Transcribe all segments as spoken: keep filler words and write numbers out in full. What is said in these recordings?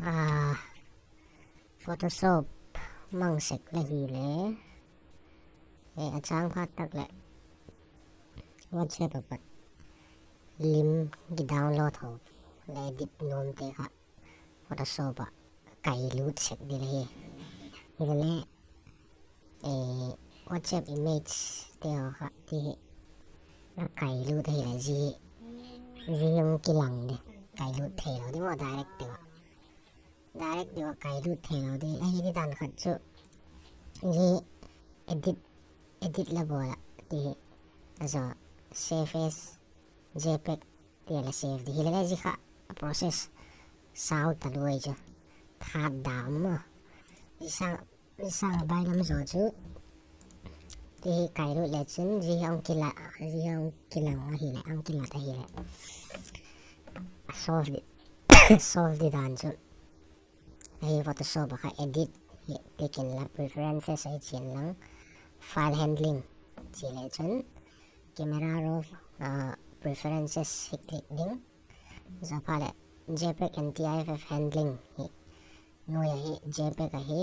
A, Photoshop mang sek la hile, a châng phat tak leh WhatsApp ah pat lim kidownload haw leh edit nuamte kha Photoshop ah kailût sek ding ahi. Hilele WhatsApp imagete haw kha ti hi a kailût ahileh zia, zia hung kilang di, kailût theilo di maw, direct deu ah. Direct deu ah kailût theilo di ahi. Ti dan khat chu zia edit, edit la bawl ah ti hi a zaw save as JPEG ti a la save di. Hilele zia kha a process sau talua chu, that dam a. Zia sâng a bailam zaw chu ti hi kailût le chun zia hung kilang ahileh, hung kilat ahileh solve di dan chu ahi. Photoshop ah kha edit hi click inla, preferences ahi chian lang, file handling chi le chun camera raw preferences hi click ding. Zaw phat leh JPEG and TIFF handling hi nuai ahi, JPEG ahi,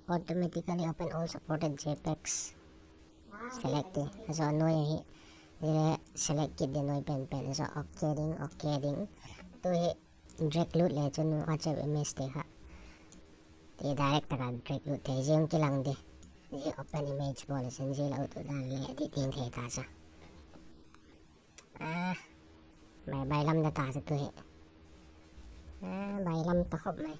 automatically open all supported JPEGs select ti a zaw nuai ahi. Zia le select kit di nuai pen pen, zaw OK ding, OK ding. Tu hi drag lut le chun WhatsApp imagete kha ti direct tak ah drag lut thei, zia hung kilang di. Zia open image bawl le chun zia la ut dan le edit ding thei ta chu. Bailam da ta chu tu hi. Bailam ta khop mai.